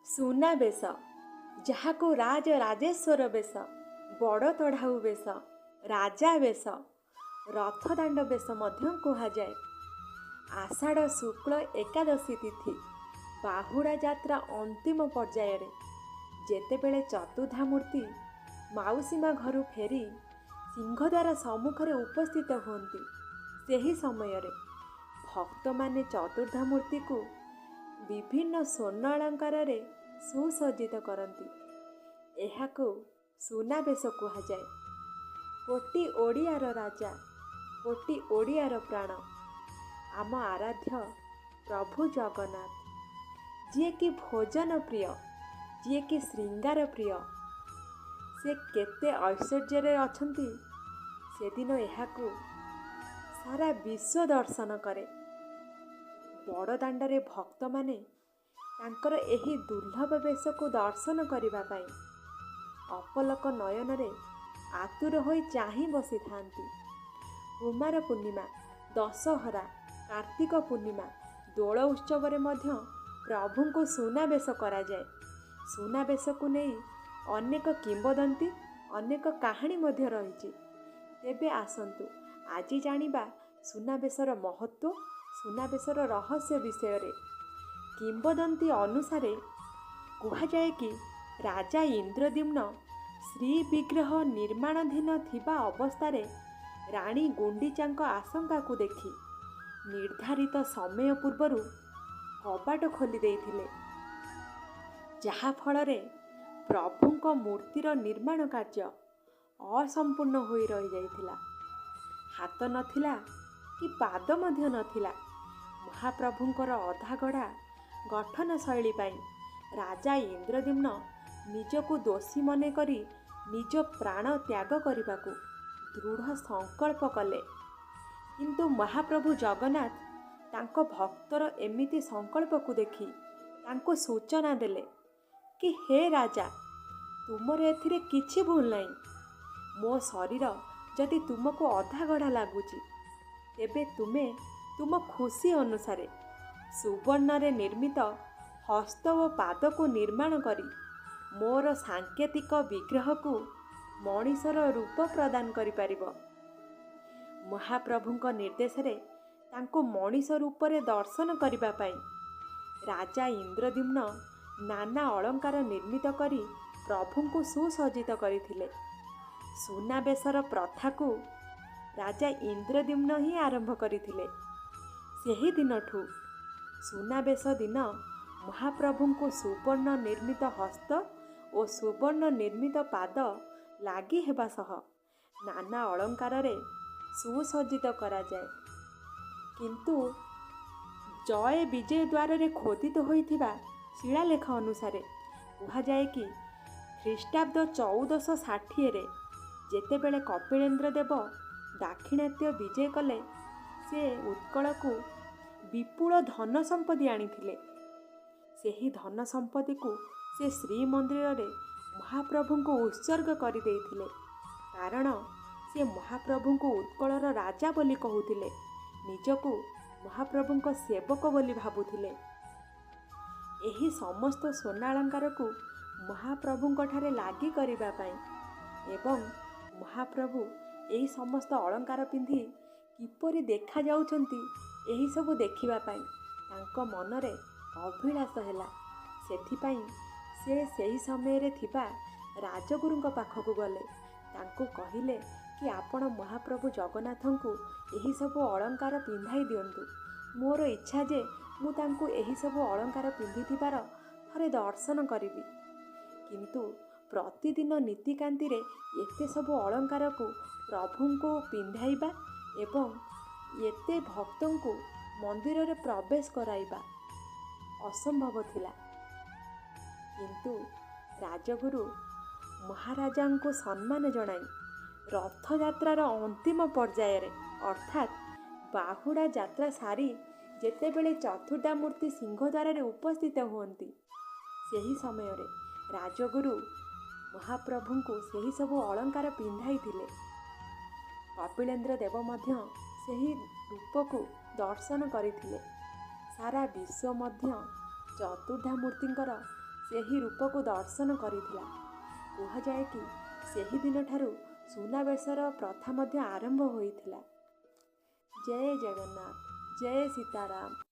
ସୁନାବେଶ, ଯାହାକୁ ରାଜ ରାଜେଶ୍ୱର ବେଶ, ବଡ଼ ତଢ଼ାଉ ବେଶ, ରାଜା ବେଶ, ରଥଦାଣ୍ଡ ବେଶ ମଧ୍ୟ କୁହାଯାଏ। ଆଷାଢ଼ ଶୁକ୍ଳ ଏକାଦଶୀ ତିଥି ବାହୁଡ଼ା ଯାତ୍ରା ଅନ୍ତିମ ପର୍ଯ୍ୟାୟରେ ଯେତେବେଳେ ଚତୁର୍ଦ୍ଧାମୂର୍ତ୍ତି ମାଉସୀ ମା ଘରୁ ଫେରି ସିଂହଦ୍ୱାର ସମ୍ମୁଖରେ ଉପସ୍ଥିତ ହୁଅନ୍ତି, ସେହି ସମୟରେ ଭକ୍ତମାନେ ଚତୁର୍ଦ୍ଧାମୂର୍ତ୍ତିକୁ ବିଭିନ୍ନ ସ୍ୱର୍ଣ୍ଣ ଅଳଙ୍କାରରେ ସୁସଜ୍ଜିତ କରନ୍ତି। ଏହାକୁ ସୁନାବେଶ କୁହାଯାଏ। କୋଟି ଓଡ଼ିଆର ରାଜା, କୋଟି ଓଡ଼ିଆର ପ୍ରାଣ, ଆମ ଆରାଧ୍ୟ ପ୍ରଭୁ ଜଗନ୍ନାଥ, ଯିଏକି ଭୋଜନ ପ୍ରିୟ, ଯିଏକି ଶୃଙ୍ଗାର ପ୍ରିୟ, ସେ କେତେ ଐଶ୍ୱର୍ଯ୍ୟରେ ଅଛନ୍ତି ସେଦିନ ଏହାକୁ ସାରା ବିଶ୍ୱ ଦର୍ଶନ କରେ। ବଡ଼ଦାଣ୍ଡରେ ଭକ୍ତମାନେ ତାଙ୍କର ଏହି ଦୁର୍ଲଭ ବେଶକୁ ଦର୍ଶନ କରିବା ପାଇଁ ଅପଲକ ନୟନରେ ଆତୁର ହୋଇ ଚାହିଁ ବସିଥାନ୍ତି। କୁମାର ପୂର୍ଣ୍ଣିମା, ଦଶହରା, କାର୍ତ୍ତିକ ପୂର୍ଣ୍ଣିମା, ଦୋଳ ଉତ୍ସବରେ ମଧ୍ୟ ପ୍ରଭୁଙ୍କୁ ସୁନାବେଶ କରାଯାଏ। ସୁନାବେଶକୁ ନେଇ ଅନେକ କିମ୍ବଦନ୍ତୀ, ଅନେକ କାହାଣୀ ମଧ୍ୟ ରହିଛି। ତେବେ ଆସନ୍ତୁ ଆଜି ଜାଣିବା ସୁନାବେଶର ମହତ୍ତ୍ୱ, ସୁନାବେଶର ରହସ୍ୟ ବିଷୟରେ। କିମ୍ବଦନ୍ତୀ ଅନୁସାରେ କୁହାଯାଏ କି ରାଜା ଇନ୍ଦ୍ରଦ୍ୟୁମ୍ନ ଶ୍ରୀବିଗ୍ରହ ନିର୍ମାଣାଧୀନ ଥିବା ଅବସ୍ଥାରେ ରାଣୀ ଗୁଣ୍ଡିଚାଙ୍କ ଆଶଙ୍କାକୁ ଦେଖି ନିର୍ଦ୍ଧାରିତ ସମୟ ପୂର୍ବରୁ କବାଟ ଖୋଲି ଦେଇଥିଲେ, ଯାହାଫଳରେ ପ୍ରଭୁଙ୍କ ମୂର୍ତ୍ତିର ନିର୍ମାଣ କାର୍ଯ୍ୟ ଅସମ୍ପୂର୍ଣ୍ଣ ହୋଇ ରହିଯାଇଥିଲା। ହାତ ନଥିଲା କି ପାଦ ମଧ୍ୟ ନଥିଲା। ମହାପ୍ରଭୁଙ୍କର ଅଧାଗଢ଼ା ଗଠନ ଶୈଳୀ ପାଇଁ ରାଜା ଇନ୍ଦ୍ରଦ୍ୟୁମ୍ନ ନିଜକୁ ଦୋଷୀ ମନେ କରି ନିଜ ପ୍ରାଣ ତ୍ୟାଗ କରିବାକୁ ଦୃଢ଼ ସଂକଳ୍ପ କଲେ। କିନ୍ତୁ ମହାପ୍ରଭୁ ଜଗନ୍ନାଥ ତାଙ୍କ ଭକ୍ତର ଏମିତି ସଂକଳ୍ପକୁ ଦେଖି ତାଙ୍କୁ ସୂଚନା ଦେଲେ କି ହେ ରାଜା, ତୁମର ଏଥିରେ କିଛି ଭୁଲ ନାହିଁ। ମୋ ଶରୀର ଯଦି ତୁମକୁ ଅଧାଗଢ଼ା ଲାଗୁଛି, ତେବେ ତୁମେ ତୁମ ଖୁସି ଅନୁସାରେ ସୁବର୍ଣ୍ଣରେ ନିର୍ମିତ ହସ୍ତ ଓ ପାଦକୁ ନିର୍ମାଣ କରି ମୋର ସାଙ୍କେତିକ ବିଗ୍ରହକୁ ମଣିଷର ରୂପ ପ୍ରଦାନ କରିପାରିବ। ମହାପ୍ରଭୁଙ୍କ ନିର୍ଦ୍ଦେଶରେ ତାଙ୍କୁ ମଣିଷ ରୂପରେ ଦର୍ଶନ କରିବା ପାଇଁ ରାଜା ଇନ୍ଦ୍ରଦ୍ୟୁମ୍ନ ନାନା ଅଳଙ୍କାର ନିର୍ମିତ କରି ପ୍ରଭୁଙ୍କୁ ସୁସଜ୍ଜିତ କରିଥିଲେ। ସୁନାବେଶର ପ୍ରଥାକୁ ରାଜା ଇନ୍ଦ୍ରଦ୍ୟୁମ୍ନ ହିଁ ଆରମ୍ଭ କରିଥିଲେ। ସେହି ଦିନଠୁ ସୁନାବେଶ ଦିନ ମହାପ୍ରଭୁଙ୍କୁ ସୁବର୍ଣ୍ଣ ନିର୍ମିତ ହସ୍ତ ଓ ସୁବର୍ଣ୍ଣ ନିର୍ମିତ ପାଦ ଲାଗି ହେବା ସହ ନାନା ଅଳଙ୍କାରରେ ସୁସଜ୍ଜିତ କରାଯାଏ। କିନ୍ତୁ ଜୟ ବିଜୟ ଦ୍ୱାରରେ ଖୋଦିତ ହୋଇଥିବା ଶିଳାଲେଖ ଅନୁସାରେ କୁହାଯାଏ କି ଖ୍ରୀଷ୍ଟାବ୍ଦ 1460ରେ ଯେତେବେଳେ କପିଳେନ୍ଦ୍ର ଦେବ ଦାକ୍ଷିଣାତ୍ୟ ବିଜୟ କଲେ, ସେ ଉତ୍କଳକୁ ବିପୁଳ ଧନ ସମ୍ପତ୍ତି ଆଣିଥିଲେ। ସେହି ଧନ ସମ୍ପତ୍ତିକୁ ସେ ଶ୍ରୀମନ୍ଦିରରେ ମହାପ୍ରଭୁଙ୍କୁ ଉତ୍ସର୍ଗ କରିଦେଇଥିଲେ, କାରଣ ସେ ମହାପ୍ରଭୁଙ୍କୁ ଉତ୍କଳର ରାଜା ବୋଲି କହୁଥିଲେ, ନିଜକୁ ମହାପ୍ରଭୁଙ୍କ ସେବକ ବୋଲି ଭାବୁଥିଲେ। ଏହି ସମସ୍ତ ସ୍ୱର୍ଣ୍ଣାଳଙ୍କାରକୁ ମହାପ୍ରଭୁଙ୍କଠାରେ ଲାଗି କରିବା ପାଇଁ ଏବଂ ମହାପ୍ରଭୁ ଏହି ସମସ୍ତ ଅଳଙ୍କାର ପିନ୍ଧି କିପରି ଦେଖାଯାଉଛନ୍ତି ଏହିସବୁ ଦେଖିବା ପାଇଁ ତାଙ୍କ ମନରେ ଅଭିଳାଷ ହେଲା। ସେଥିପାଇଁ ସେ ସେହି ସମୟରେ ଥିବା ରାଜଗୁରୁଙ୍କ ପାଖକୁ ଗଲେ। ତାଙ୍କୁ କହିଲେ କି ଆପଣ ମହାପ୍ରଭୁ ଜଗନ୍ନାଥଙ୍କୁ ଏହିସବୁ ଅଳଙ୍କାର ପିନ୍ଧାଇ ଦିଅନ୍ତୁ। ମୋର ଇଚ୍ଛା ଯେ ମୁଁ ତାଙ୍କୁ ଏହିସବୁ ଅଳଙ୍କାର ପିନ୍ଧିଥିବାର ଥରେ ଦର୍ଶନ କରିବି। କିନ୍ତୁ ପ୍ରତିଦିନ ନୀତିକାନ୍ତିରେ ଏତେ ସବୁ ଅଳଙ୍କାରକୁ ପ୍ରଭୁଙ୍କୁ ପିନ୍ଧାଇବା ଏବଂ ଏତେ ଭକ୍ତଙ୍କୁ ମନ୍ଦିରରେ ପ୍ରବେଶ କରାଇବା ଅସମ୍ଭବ ଥିଲା। କିନ୍ତୁ ରାଜଗୁରୁ ମହାରାଜାଙ୍କୁ ସମ୍ମାନ ଜଣାଇ ରଥଯାତ୍ରାର ଅନ୍ତିମ ପର୍ଯ୍ୟାୟରେ, ଅର୍ଥାତ୍ ବାହୁଡ଼ା ଯାତ୍ରା ସାରି ଯେତେବେଳେ ଚତୁର୍ଦ୍ଧାମୂର୍ତ୍ତି ସିଂହଦ୍ୱାରରେ ଉପସ୍ଥିତ ହୁଅନ୍ତି, ସେହି ସମୟରେ ରାଜଗୁରୁ ମହାପ୍ରଭୁଙ୍କୁ ସେହିସବୁ ଅଳଙ୍କାର ପିନ୍ଧାଇଥିଲେ। କପିଳେନ୍ଦ୍ର ଦେବ ମଧ୍ୟ ସେହି ରୂପକୁ ଦର୍ଶନ କରିଥିଲେ। ସାରା ବିଶ୍ୱ ମଧ୍ୟ ଚତୁର୍ଦ୍ଧାମୂର୍ତ୍ତିଙ୍କର ସେହି ରୂପକୁ ଦର୍ଶନ କରିଥିଲା। କୁହାଯାଏ କି ସେହିଦିନଠାରୁ ସୁନାବେଶର ପ୍ରଥା ମଧ୍ୟ ଆରମ୍ଭ ହୋଇଥିଲା। ଜୟ ଜଗନ୍ନାଥ, ଜୟ ସୀତାରାମ।